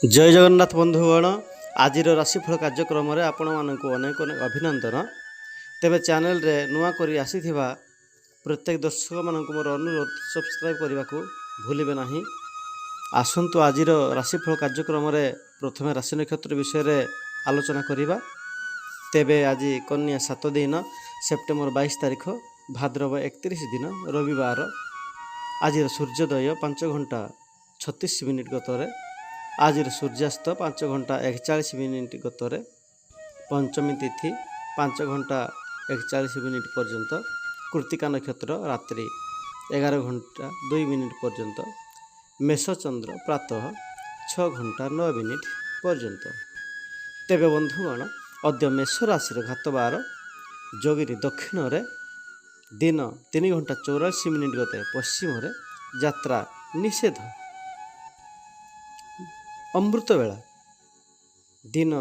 ଜୟ ଜଗନ୍ନାଥ ବନ୍ଧୁଗଣ, ଆଜିର ରାଶିଫଳ କାର୍ଯ୍ୟକ୍ରମରେ ଆପଣମାନଙ୍କୁ ଅନେକ ଅନେକ ଅଭିନନ୍ଦନ। ତେବେ ଚ୍ୟାନେଲରେ ନୂଆ କରି ଆସିଥିବା ପ୍ରତ୍ୟେକ ଦର୍ଶକମାନଙ୍କୁ ମୋର ଅନୁରୋଧ, ସବସ୍କ୍ରାଇବ୍ କରିବାକୁ ଭୁଲିବେ ନାହିଁ। ଆସନ୍ତୁ, ଆଜିର ରାଶିଫଳ କାର୍ଯ୍ୟକ୍ରମରେ ପ୍ରଥମେ ରାଶି ନକ୍ଷତ୍ର ବିଷୟରେ ଆଲୋଚନା କରିବା। ତେବେ ଆଜି କନ୍ୟା 7 ଦିନ, ସେପ୍ଟେମ୍ବର 22 ତାରିଖ, ଭାଦ୍ରବ 31 ଦିନ, ରବିବାର। ଆଜିର ସୂର୍ଯ୍ୟୋଦୟ 5 ଘଣ୍ଟା 36 ମିନିଟ୍ ଗତରେ। ଆଜିର ସୂର୍ଯ୍ୟାସ୍ତ 5 ଘଣ୍ଟା 41 ମିନିଟ୍ ଗତରେ। ପଞ୍ଚମୀ ତିଥି 5 ଘଣ୍ଟା 41 ମିନିଟ୍ ପର୍ଯ୍ୟନ୍ତ। କୃତିକା ନକ୍ଷତ୍ର ରାତ୍ରି 11 ଘଣ୍ଟା 2 ମିନିଟ୍ ପର୍ଯ୍ୟନ୍ତ। ମେଷଚନ୍ଦ୍ର ପ୍ରାତଃ 6 ଘଣ୍ଟା 9 ମିନିଟ୍ ପର୍ଯ୍ୟନ୍ତ। ତେବେ ବନ୍ଧୁଗଣ, ଅଦ୍ୟ ମେଷ ରାଶିର ଘାତବାର। ଯୋଗିନୀ ଦକ୍ଷିଣରେ, ଦିନ 3 ଘଣ୍ଟା 44 ମିନିଟ୍ ଗତେ ପଶ୍ଚିମରେ, ଯାତ୍ରା ନିଷେଧ। ଅମୃତ ବେଳା ଦିନ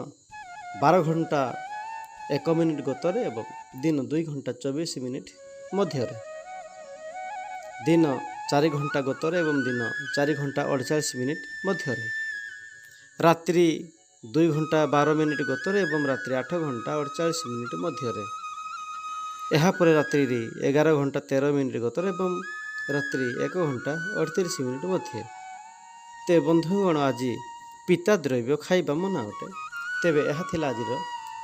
12 ଘଣ୍ଟା 1 ମିନିଟ୍ ଗତରେ ଏବଂ ଦିନ 2 ଘଣ୍ଟା 24 ମିନିଟ୍ ମଧ୍ୟରେ, ଦିନ 4 ଘଣ୍ଟା ଗତରେ ଏବଂ ଦିନ 4 ଘଣ୍ଟା 48 ମିନିଟ୍ ମଧ୍ୟରେ, ରାତ୍ରି 2 ଘଣ୍ଟା 12 ମିନିଟ୍ ଗତରେ ଏବଂ ରାତ୍ରି 8 ଘଣ୍ଟା 48 ମିନିଟ୍ ମଧ୍ୟରେ। ଏହାପରେ ରାତ୍ରି 11 ଘଣ୍ଟା 13 ମିନିଟ୍ ଗତରେ ଏବଂ ରାତ୍ରି 1 ଘଣ୍ଟା 38 ମିନିଟ୍ ମଧ୍ୟରେ। ତେବେ ବନ୍ଧୁଗଣ, ଆଜି ପିତା ଦ୍ରବ୍ୟ ଖାଇବା ମନା ଅଟେ। ତେବେ ଏହା ଥିଲା ଆଜିର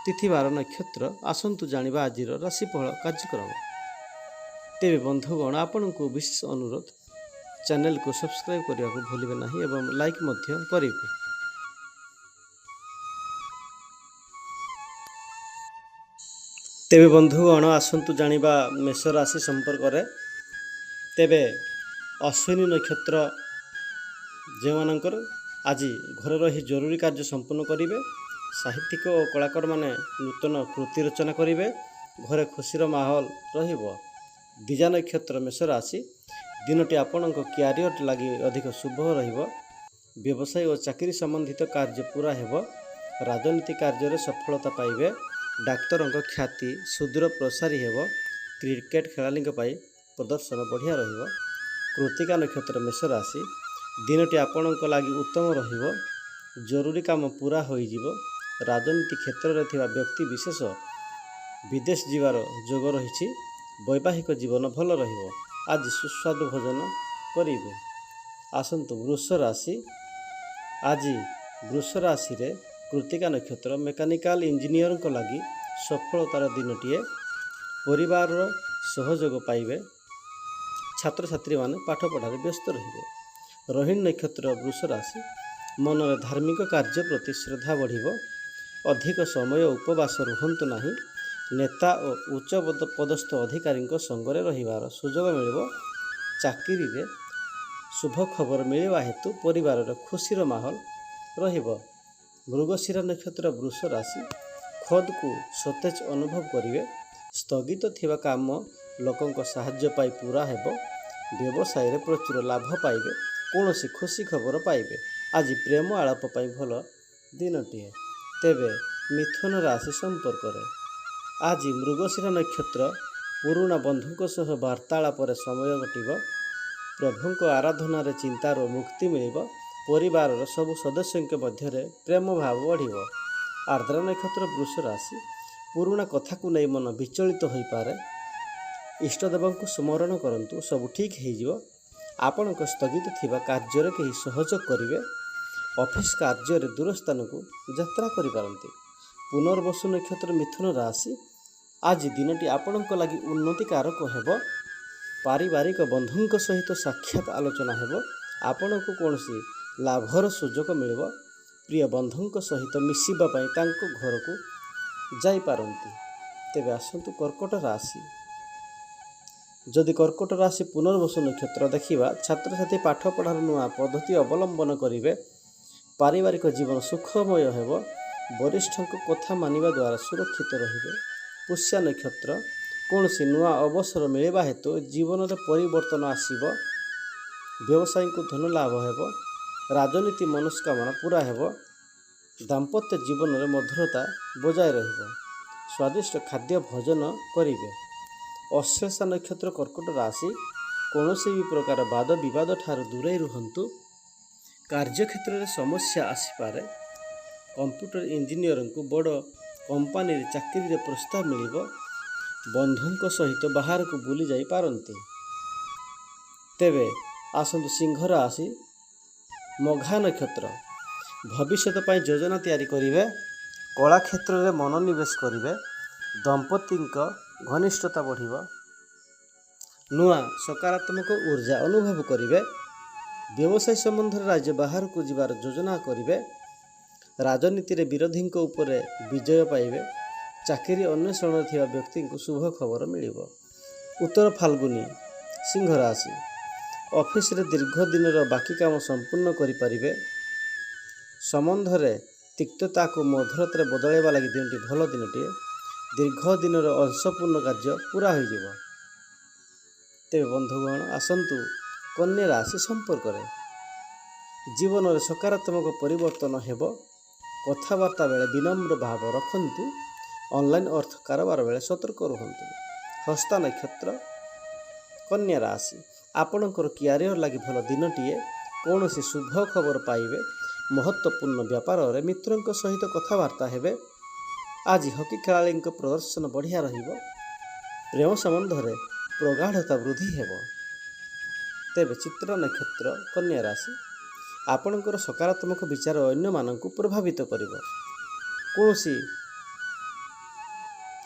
ତିଥିବାର ନକ୍ଷତ୍ର। ଆସନ୍ତୁ ଜାଣିବା ଆଜିର ରାଶିଫଳ କାର୍ଯ୍ୟକ୍ରମ। ତେବେ ବନ୍ଧୁଗଣ, ଆପଣଙ୍କୁ ବିଶେଷ ଅନୁରୋଧ, ଚ୍ୟାନେଲକୁ ସବସ୍କ୍ରାଇବ୍ କରିବାକୁ ଭୁଲିବେ ନାହିଁ ଏବଂ ଲାଇକ୍ ମଧ୍ୟ କରିବେ। ତେବେ ବନ୍ଧୁଗଣ, ଆସନ୍ତୁ ଜାଣିବା ମେଷ ରାଶି ସମ୍ପର୍କରେ। ତେବେ ଅଶ୍ୱିନୀ ନକ୍ଷତ୍ର ଯେଉଁମାନଙ୍କର, ଆଜି ଘରେ ରହି ଜରୁରୀ କାର୍ଯ୍ୟ ସମ୍ପୂର୍ଣ୍ଣ କରିବେ। ସାହିତ୍ୟିକ ଓ କଳାକାରମାନେ ନୂତନ କୃତି ରଚନା କରିବେ। ଘରେ ଖୁସିର ମାହୋଲ ରହିବ। ଦ୍ୱିଜା ନକ୍ଷତ୍ର ମେଷ ରାଶି, ଦିନଟି ଆପଣଙ୍କ କ୍ୟାରିୟର ଲାଗି ଅଧିକ ଶୁଭ ରହିବ। ବ୍ୟବସାୟ ଓ ଚାକିରି ସମ୍ବନ୍ଧିତ କାର୍ଯ୍ୟ ପୂରା ହେବ। ରାଜନୀତି କାର୍ଯ୍ୟରେ ସଫଳତା ପାଇବେ। ଡାକ୍ତରଙ୍କ ଖ୍ୟାତି ସୁଦୂର ପ୍ରସାରୀ ହେବ। କ୍ରିକେଟ ଖେଳାଳିଙ୍କ ପାଇଁ ପ୍ରଦର୍ଶନ ବଢ଼ିଆ ରହିବ। କୃତିକା ନକ୍ଷତ୍ର ମେଷ ରାଶି, ଦିନଟି ଆପଣଙ୍କ ଲାଗି ଉତ୍ତମ ରହିବ। ଜରୁରୀ କାମ ପୂରା ହୋଇଯିବ। ରାଜନୀତି କ୍ଷେତ୍ରରେ ଥିବା ବ୍ୟକ୍ତି ବିଶେଷ ବିଦେଶ ଯିବାର ଯୋଗ ରହିଛି। ବୈବାହିକ ଜୀବନ ଭଲ ରହିବ। ଆଜି ସୁସ୍ୱାଦୁ ଭୋଜନ କରିବେ। ଆସନ୍ତୁ ବୃଷ ରାଶି। ଆଜି ବୃଷ ରାଶିରେ କୃତିକା ନକ୍ଷତ୍ର, ମେକାନିକାଲ ଇଞ୍ଜିନିୟରଙ୍କ ଲାଗି ସଫଳତାର ଦିନଟିଏ। ପରିବାରର ସହଯୋଗ ପାଇବେ। ଛାତ୍ରଛାତ୍ରୀମାନେ ପାଠପଢ଼ାରେ ବ୍ୟସ୍ତ ରହିବେ। ରୋହିଣୀ ନକ୍ଷତ୍ର ବୃଷ ରାଶି, ମନରେ ଧାର୍ମିକ କାର୍ଯ୍ୟ ପ୍ରତି ଶ୍ରଦ୍ଧା ବଢ଼ିବ। ଅଧିକ ସମୟ ଉପବାସ ରୁହନ୍ତୁ ନାହିଁ। ନେତା ଓ ଉଚ୍ଚ ପଦସ୍ଥ ଅଧିକାରୀଙ୍କ ସଙ୍ଗରେ ରହିବାର ସୁଯୋଗ ମିଳିବ। ଚାକିରିରେ ଶୁଭ ଖବର ମିଳିବା ହେତୁ ପରିବାରରେ ଖୁସିର ମାହୋଲ ରହିବ। ମୃଗଶିରା ନକ୍ଷତ୍ର ବୃଷ ରାଶି, ଖୋଦକୁ ସତେଜ ଅନୁଭବ କରିବେ। ସ୍ଥଗିତ ଥିବା କାମ ଲୋକଙ୍କ ସାହାଯ୍ୟ ପାଇ ପୂରା ହେବ। ବ୍ୟବସାୟରେ ପ୍ରଚୁର ଲାଭ ପାଇବେ। କୌଣସି ଖୁସି ଖବର ପାଇବେ। ଆଜି ପ୍ରେମ ଆଳାପ ପାଇଁ ଭଲ ଦିନଟିଏ। ତେବେ ମିଥୁନ ରାଶି ସମ୍ପର୍କରେ, ଆଜି ମୃଗଶିରା ନକ୍ଷତ୍ର, ପୁରୁଣା ବନ୍ଧୁଙ୍କ ସହ ବାର୍ତ୍ତାଳାପରେ ସମୟ କଟିବ। ପ୍ରଭୁଙ୍କ ଆରାଧନାରେ ଚିନ୍ତାରୁ ମୁକ୍ତି ମିଳିବ। ପରିବାରର ସବୁ ସଦସ୍ୟଙ୍କ ମଧ୍ୟରେ ପ୍ରେମ ଭାବ ବଢ଼ିବ। ଆର୍ଦ୍ରା ନକ୍ଷତ୍ର ବୃଷ ରାଶି, ପୁରୁଣା କଥାକୁ ନେଇ ମନ ବିଚଳିତ ହୋଇପାରେ। ଇଷ୍ଟଦେବଙ୍କୁ ସ୍ମରଣ କରନ୍ତୁ, ସବୁ ଠିକ୍ ହେଇଯିବ। ଆପଣଙ୍କ ସ୍ଥଗିତ ଥିବା କାର୍ଯ୍ୟରେ କେହି ସହଯୋଗ କରିବେ। ଅଫିସ କାର୍ଯ୍ୟରେ ଦୂର ସ୍ଥାନକୁ ଯାତ୍ରା କରିପାରନ୍ତି। ପୁନର୍ବସୁ ନକ୍ଷତ୍ର ମିଥୁନ ରାଶି, ଆଜି ଦିନଟି ଆପଣଙ୍କ ଲାଗି ଉନ୍ନତିକାରକ ହେବ। ପାରିବାରିକ ବନ୍ଧୁଙ୍କ ସହିତ ସାକ୍ଷାତ ଆଲୋଚନା ହେବ। ଆପଣଙ୍କୁ କୌଣସି ଲାଭର ସୁଯୋଗ ମିଳିବ। ପ୍ରିୟ ବନ୍ଧୁଙ୍କ ସହିତ ମିଶିବା ପାଇଁ ତାଙ୍କ ଘରକୁ ଯାଇପାରନ୍ତି। ତେବେ ଆସନ୍ତୁ କର୍କଟ ରାଶି। ଯଦି କର୍କଟ ରାଶି ପୁନର୍ବସୁ ନକ୍ଷତ୍ର ଦେଖିବା, ଛାତ୍ରଛାତ୍ରୀ ପାଠପଢ଼ାର ନୂଆ ପଦ୍ଧତି ଅବଲମ୍ବନ କରିବେ। ପାରିବାରିକ ଜୀବନ ସୁଖମୟ ହେବ। ବରିଷ୍ଠଙ୍କ କଥା ମାନିବା ଦ୍ୱାରା ସୁରକ୍ଷିତ ରହିବେ। ପୁଷ୍ୟା ନକ୍ଷତ୍ର, କୌଣସି ନୂଆ ଅବସର ମିଳିବା ହେତୁ ଜୀବନରେ ପରିବର୍ତ୍ତନ ଆସିବ। ବ୍ୟବସାୟୀଙ୍କୁ ଧନ ଲାଭ ହେବ। ରାଜନୀତି ମନସ୍କାମନା ପୂରା ହେବ। ଦାମ୍ପତ୍ୟ ଜୀବନରେ ମଧୁରତା ବଜାୟ ରହିବ। ସ୍ୱାଦିଷ୍ଟ ଖାଦ୍ୟ ଭୋଜନ କରିବେ। ଅଶ୍ଳେଷା ନକ୍ଷତ୍ର କର୍କଟ ରାଶି, କୌଣସି ବି ପ୍ରକାର ବାଦ ବିବାଦ ଠାରୁ ଦୂରେଇ ରୁହନ୍ତୁ। କାର୍ଯ୍ୟକ୍ଷେତ୍ରରେ ସମସ୍ୟା ଆସିପାରେ। କମ୍ପ୍ୟୁଟର ଇଞ୍ଜିନିୟରଙ୍କୁ ବଡ଼ କମ୍ପାନୀରେ ଚାକିରିର ପ୍ରସ୍ତାବ ମିଳିବ। ବନ୍ଧୁଙ୍କ ସହିତ ବାହାରକୁ ବୁଲି ଯାଇପାରନ୍ତି। ତେବେ ଆସନ୍ତୁ ସିଂହ ରାଶି, ମଘା ନକ୍ଷତ୍ର। ଭବିଷ୍ୟତ ପାଇଁ ଯୋଜନା ତିଆରି କରିବେ। କଳା କ୍ଷେତ୍ରରେ ମନୋନିବେଶ କରିବେ। ଦମ୍ପତିଙ୍କ ଘନିଷ୍ଠତା ବଢ଼ିବ। ନୂଆ ସକାରାତ୍ମକ ଉର୍ଜା ଅନୁଭବ କରିବେ। ବ୍ୟବସାୟ ସମ୍ବନ୍ଧରେ ରାଜ୍ୟ ବାହାରକୁ ଯିବାର ଯୋଜନା କରିବେ। ରାଜନୀତିରେ ବିରୋଧୀଙ୍କ ଉପରେ ବିଜୟ ପାଇବେ। ଚାକିରି ଅନ୍ୱେଷଣରେ ଥିବା ବ୍ୟକ୍ତିଙ୍କୁ ଶୁଭ ଖବର ମିଳିବ। ଉତ୍ତର ଫାଲ୍ଗୁନୀ, ସିଂହ ରାଶି। ଅଫିସରେ ଦୀର୍ଘ ଦିନର ବାକି କାମ ସମ୍ପୂର୍ଣ୍ଣ କରିପାରିବେ। ସମ୍ବନ୍ଧରେ ତିକ୍ତତାକୁ ମଧୁରତାରେ ବଦଳାଇବା ଲାଗି ଦିନଟି ଭଲ ଦିନଟିଏ। ଦୀର୍ଘ ଦିନର ଅସମ୍ପୂର୍ଣ୍ଣ କାର୍ଯ୍ୟ ପୂରା ହୋଇଯିବ। ତେବେ ବନ୍ଧୁଗଣ, ଆସନ୍ତୁ କନ୍ୟା ରାଶି ସମ୍ପର୍କରେ। ଜୀବନରେ ସକାରାତ୍ମକ ପରିବର୍ତ୍ତନ ହେବ। କଥାବାର୍ତ୍ତା ବେଳେ ବିନମ୍ର ଭାବ ରଖନ୍ତୁ। ଅନଲାଇନ୍ ଅର୍ଥ କାରବାର ବେଳେ ସତର୍କ ରୁହନ୍ତୁ। ହସ୍ତା ନକ୍ଷତ୍ର, କନ୍ୟା ରାଶି। ଆପଣଙ୍କର କ୍ୟାରିୟର ଲାଗି ଭଲ ଦିନଟିଏ। କୌଣସି ଶୁଭ ଖବର ପାଇବେ। ମହତ୍ତ୍ୱପୂର୍ଣ୍ଣ ବ୍ୟାପାରରେ ମିତ୍ରଙ୍କ ସହିତ କଥାବାର୍ତ୍ତା ହେବେ। ଆଜି ହକି ଖେଳାଳିଙ୍କ ପ୍ରଦର୍ଶନ ବଢ଼ିଆ ରହିବ। ପ୍ରେମ ସମ୍ବନ୍ଧରେ ପ୍ରଗାଢ଼ତା ବୃଦ୍ଧି ହେବ। ତେବେ ଚିତ୍ରା ନକ୍ଷତ୍ର, କନ୍ୟା ରାଶି। ଆପଣଙ୍କର ସକାରାତ୍ମକ ବିଚାର ଅନ୍ୟମାନଙ୍କୁ ପ୍ରଭାବିତ କରିବ। କୌଣସି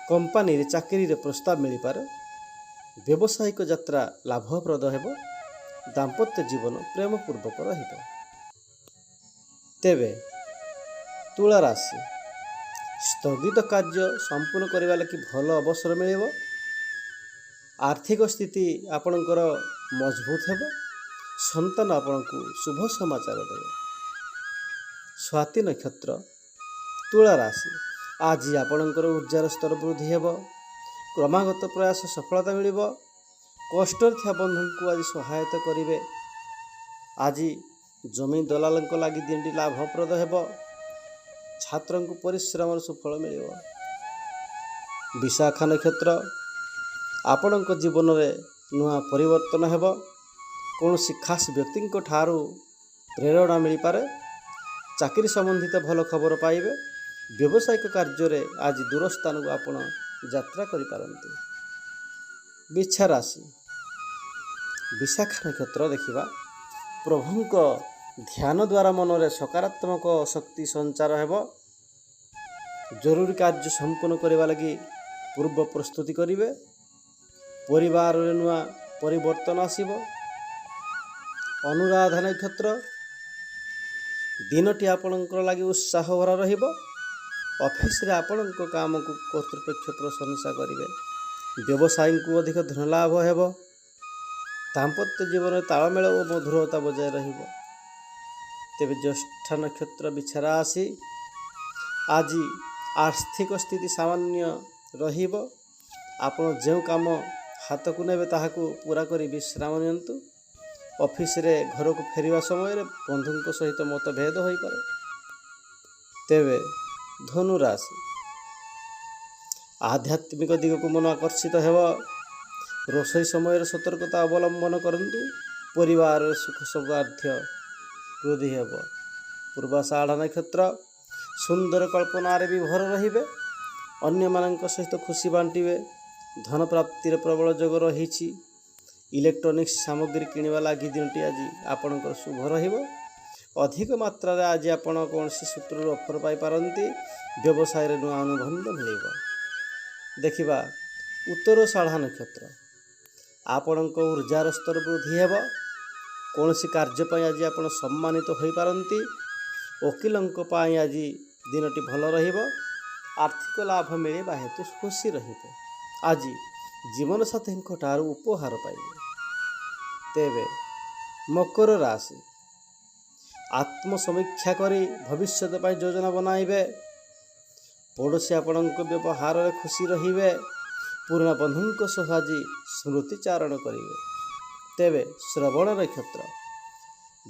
କମ୍ପାନୀରେ ଚାକିରିର ପ୍ରସ୍ତାବ ମିଳିପାରେ। ବ୍ୟବସାୟିକ ଯାତ୍ରା ଲାଭପ୍ରଦ ହେବ। ଦାମ୍ପତ୍ୟ ଜୀବନ ପ୍ରେମପୂର୍ବକ ରହିବ। ତେବେ ତୁଳା ରାଶି। ସ୍ଥଗିତ କାର୍ଯ୍ୟ ସମ୍ପୂର୍ଣ୍ଣ କରିବା ଲାଗି ଭଲ ଅବସର ମିଳିବ। ଆର୍ଥିକ ସ୍ଥିତି ଆପଣଙ୍କର ମଜବୁତ ହେବ। ସନ୍ତାନ ଆପଣଙ୍କୁ ଶୁଭ ସମାଚାର ଦେବେ। ସ୍ୱାତି ନକ୍ଷତ୍ର, ତୁଳା ରାଶି। ଆଜି ଆପଣଙ୍କର ଉର୍ଜାର ସ୍ତର ବୃଦ୍ଧି ହେବ। କ୍ରମାଗତ ପ୍ରୟାସ ସଫଳତା ମିଳିବ। କଷ୍ଟରେ ଥିବା ବନ୍ଧୁଙ୍କୁ ଆଜି ସହାୟତା କରିବେ। ଆଜି ଜମି ଦଲାଲଙ୍କ ଲାଗି ଦିନଟି ଲାଭପ୍ରଦ ହେବ। ଛାତ୍ରଙ୍କୁ ପରିଶ୍ରମର ସୁଫଳ ମିଳିବ। ବିଶାଖା ନକ୍ଷତ୍ର। ଆପଣଙ୍କ ଜୀବନରେ ନୂଆ ପରିବର୍ତ୍ତନ ହେବ। କୌଣସି ଖାସ୍ ବ୍ୟକ୍ତିଙ୍କ ଠାରୁ ପ୍ରେରଣା ମିଳିପାରେ। ଚାକିରି ସମ୍ବନ୍ଧିତ ଭଲ ଖବର ପାଇବେ। ବ୍ୟବସାୟିକ କାର୍ଯ୍ୟରେ ଆଜି ଦୂର ସ୍ଥାନକୁ ଆପଣ ଯାତ୍ରା କରିପାରନ୍ତି। ବିଛା ରାଶି, ବିଶାଖା ନକ୍ଷତ୍ର ଦେଖିବା। ପ୍ରଭୁଙ୍କ ଧ୍ୟାନ ଦ୍ୱାରା ମନରେ ସକାରାତ୍ମକ ଶକ୍ତି ସଞ୍ଚାର ହେବ। ଜରୁରୀ କାର୍ଯ୍ୟ ସମ୍ପୂର୍ଣ୍ଣ କରିବା ଲାଗି ପୂର୍ବ ପ୍ରସ୍ତୁତି କରିବେ। ପରିବାରରେ ନୂଆ ପରିବର୍ତ୍ତନ ଆସିବ। ଅନୁରାଧା ନକ୍ଷତ୍ର। ଦିନଟି ଆପଣଙ୍କର ଲାଗି ଉତ୍ସାହ ଭରା ରହିବ। ଅଫିସରେ ଆପଣଙ୍କ କାମକୁ କର୍ତ୍ତୃପକ୍ଷ ପ୍ରଶଂସା କରିବେ। ବ୍ୟବସାୟୀଙ୍କୁ ଅଧିକ ଧନଲାଭ ହେବ। ଦାମ୍ପତ୍ୟ ଜୀବନରେ ତାଳମେଳ ଓ ମଧୁରତା ବଜାୟ ରହିବ। ତେବେ ଜ୍ୟେଷ୍ଠ ନକ୍ଷତ୍ର, ବିଛା ରାଶି। ଆଜି ଆର୍ଥିକ ସ୍ଥିତି ସାମାନ୍ୟ ରହିବ। ଆପଣ ଯେଉଁ କାମ ହାତକୁ ନେବେ, ତାହାକୁ ପୂରା କରି ବିଶ୍ରାମ ନିଅନ୍ତୁ। ଅଫିସରେ ଘରକୁ ଫେରିବା ସମୟରେ ବନ୍ଧୁଙ୍କ ସହିତ ମତଭେଦ ହୋଇପାରେ। ତେବେ ଧନୁ ରାଶି। ଆଧ୍ୟାତ୍ମିକ ଦିଗକୁ ମନ ଆକର୍ଷିତ ହେବ। ରୋଷେଇ ସମୟରେ ସତର୍କତା ଅବଲମ୍ବନ କରନ୍ତୁ। ପରିବାରରେ ସୁଖ ସୌହାର୍ଦ୍ଦ୍ୟ ବୃଦ୍ଧି ହେବ। ପୂର୍ବାଷାଢ଼ ନକ୍ଷତ୍ର। ସୁନ୍ଦର କଳ୍ପନାରେ ବିଭୋର ରହିବେ। ଅନ୍ୟମାନଙ୍କ ସହିତ ଖୁସି ବାଣ୍ଟିବେ। ଧନ ପ୍ରାପ୍ତିର ପ୍ରବଳ ଯୋଗ ରହିଛି। ଇଲେକ୍ଟ୍ରୋନିକ୍ସ ସାମଗ୍ରୀ କିଣିବା ଲାଗି ଦିନଟି ଆଜି ଆପଣଙ୍କର ଶୁଭ ରହିବ। ଅଧିକ ମାତ୍ରାରେ ଆଜି ଆପଣ କୌଣସି ସୂତ୍ରରୁ ଅଫର୍ ପାଇପାରନ୍ତି। ବ୍ୟବସାୟରେ ନୂଆ ଅନୁବନ୍ଧ ମିଳିବ। ଦେଖିବା ଉତ୍ତରାଷାଢ଼ ନକ୍ଷତ୍ର। ଆପଣଙ୍କ ଉର୍ଜାର ସ୍ତର ବୃଦ୍ଧି ହେବ। କୌଣସି କାର୍ଯ୍ୟ ପାଇଁ ଆଜି ଆପଣ ସମ୍ମାନିତ ହୋଇପାରନ୍ତି। ଓକିଲଙ୍କ ପାଇଁ ଆଜି ଦିନଟି ଭଲ ରହିବ। ଆର୍ଥିକ ଲାଭ ମିଳିବା ହେତୁ ଖୁସି ରହିବେ। ଆଜି ଜୀବନସାଥୀଙ୍କ ଠାରୁ ଉପହାର ପାଇବେ। ତେବେ ମକର ରାଶି। ଆତ୍ମସମୀକ୍ଷା କରି ଭବିଷ୍ୟତ ପାଇଁ ଯୋଜନା ବନାଇବେ। ପଡ଼ୋଶୀ ଆପଣଙ୍କ ବ୍ୟବହାରରେ ଖୁସି ରହିବେ। ପୁରୁଣା ବନ୍ଧୁଙ୍କ ସହ ଆଜି ସ୍ମୃତିଚାରଣ କରିବେ। ତେବେ ଶ୍ରବଣ ନକ୍ଷତ୍ର।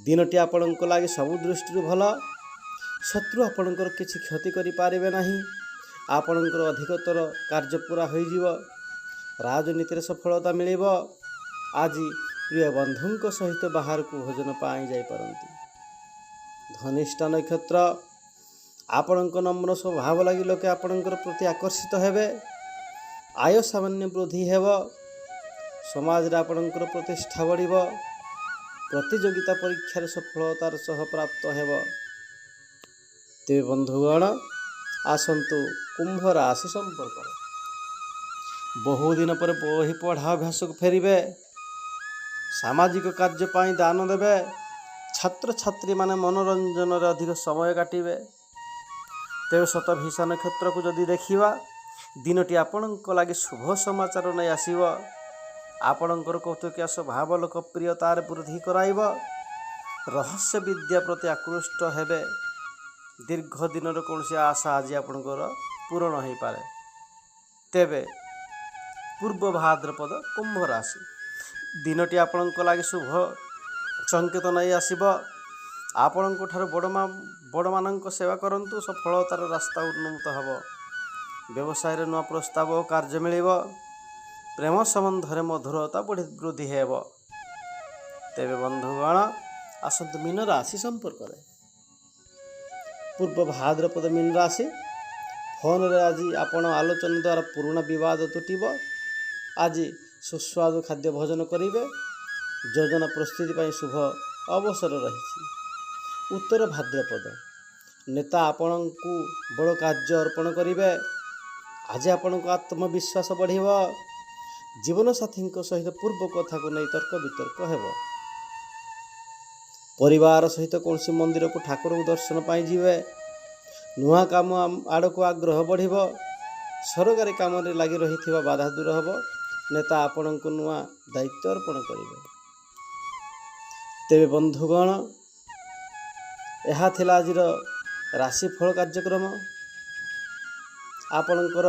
ଦିନଟି ଆପଣଙ୍କ ଲାଗି ସବୁ ଦୃଷ୍ଟିରୁ ଭଲ। ଶତ୍ରୁ ଆପଣଙ୍କର କିଛି କ୍ଷତି କରିପାରିବେ ନାହିଁ। ଆପଣଙ୍କର ଅଧିକତର କାର୍ଯ୍ୟ ପୂରା ହୋଇଯିବ। ରାଜନୀତିରେ ସଫଳତା ମିଳିବ। ଆଜି ପ୍ରିୟ ବନ୍ଧୁଙ୍କ ସହିତ ବାହାରକୁ ଭୋଜନ ପାଇଁ ଯାଇପାରନ୍ତି। ଧନିଷ୍ଠା ନକ୍ଷତ୍ର, ଆପଣଙ୍କ ନମ୍ର ସ୍ୱଭାବ ଲାଗି ଲୋକେ ଆପଣଙ୍କର ପ୍ରତି ଆକର୍ଷିତ ହେବେ। ଆୟ ସାମାନ୍ୟ ବୃଦ୍ଧି ହେବ। ସମାଜରେ ଆପଣଙ୍କର ପ୍ରତିଷ୍ଠା ବଢ଼ିବ। ପ୍ରତିଯୋଗିତା ପରୀକ୍ଷାରେ ସଫଳତାର ସହ ପ୍ରାପ୍ତ ହେବ। ତେବେ ବନ୍ଧୁଗଣ, ଆସନ୍ତୁ କୁମ୍ଭ ରାଶି ସମ୍ପର୍କରେ। ବହୁଦିନ ପରେ ବହି ପଢ଼ା ଅଭ୍ୟାସକୁ ଫେରିବେ। ସାମାଜିକ କାର୍ଯ୍ୟ ପାଇଁ ଦାନ ଦେବେ। ଛାତ୍ରଛାତ୍ରୀମାନେ ମନୋରଞ୍ଜନରେ ଅଧିକ ସମୟ କାଟିବେ। ତେବେ ଶତଭିଷା ନକ୍ଷତ୍ରକୁ ଯଦି ଦେଖିବା, ଦିନଟି ଆପଣଙ୍କ ଲାଗି ଶୁଭ ସମାଚାର ନେଇ ଆସିବ। ଆପଣଙ୍କର କୌତୁକିଆ ସ୍ୱଭାବ ଲୋକପ୍ରିୟତାରେ ବୃଦ୍ଧି କରାଇବ। ରହସ୍ୟ ବିଦ୍ୟା ପ୍ରତି ଆକୃଷ୍ଟ ହେବେ। ଦୀର୍ଘ ଦିନର କୌଣସି ଆଶା ଆଜି ଆପଣଙ୍କର ପୂରଣ ହୋଇପାରେ। ତେବେ ପୂର୍ବ ଭାଦ୍ରପଦ କୁମ୍ଭ ରାଶି, ଦିନଟି ଆପଣଙ୍କ ଲାଗି ଶୁଭ ସଂକେତ ନେଇ ଆସିବ। ଆପଣଙ୍କ ଠାରୁ ବଡ଼ମାନଙ୍କ ସେବା କରନ୍ତୁ, ସଫଳତାର ରାସ୍ତା ଉନ୍ମୁକ୍ତ ହେବ। ବ୍ୟବସାୟରେ ନୂଆ ପ୍ରସ୍ତାବ ଓ କାର୍ଯ୍ୟ ମିଳିବ। ପ୍ରେମ ସମ୍ବନ୍ଧରେ ମଧୁରତା ବୃଦ୍ଧି ହେବ। ତେବେ ବନ୍ଧୁଗଣ, ଆସନ୍ତୁ ମୀନ ରାଶି ସମ୍ପର୍କରେ। ପୂର୍ବ ଭାଦ୍ରପଦ ମୀନ ରାଶି, ଫୋନରେ ଆଜି ଆପଣ ଆଲୋଚନା ଦ୍ୱାରା ପୁରୁଣା ବିବାଦ ତୁଟିବ। ଆଜି ସୁସ୍ୱାଦୁ ଖାଦ୍ୟ ଭୋଜନ କରିବେ। ଯୋଜନା ପ୍ରସ୍ତୁତି ପାଇଁ ଶୁଭ ଅବସର ରହିଛି। ଉତ୍ତର ଭାଦ୍ରପଦ, ନେତା ଆପଣଙ୍କୁ ବଡ଼ କାର୍ଯ୍ୟ ଅର୍ପଣ କରିବେ। ଆଜି ଆପଣଙ୍କ ଆତ୍ମବିଶ୍ୱାସ ବଢ଼ିବ। ଜୀବନସାଥୀଙ୍କ ସହିତ ପୂର୍ବ କଥାକୁ ନେଇ ତର୍କ ବିତର୍କ ହେବ। ପରିବାର ସହିତ କୌଣସି ମନ୍ଦିରକୁ ଠାକୁରଙ୍କୁ ଦର୍ଶନ ପାଇଁ ଯିବେ। ନୂଆ କାମ ଆଡ଼କୁ ଆଗ୍ରହ ବଢ଼ିବ। ସରକାରୀ କାମରେ ଲାଗି ରହିଥିବା ବାଧା ଦୂର ହେବ। ନେତା ଆପଣଙ୍କୁ ନୂଆ ଦାୟିତ୍ୱ ଅର୍ପଣ କରିବେ। ତେବେ ବନ୍ଧୁଗଣ, ଏହା ଥିଲା ଆଜିର ରାଶିଫଳ କାର୍ଯ୍ୟକ୍ରମ। ଆପଣଙ୍କର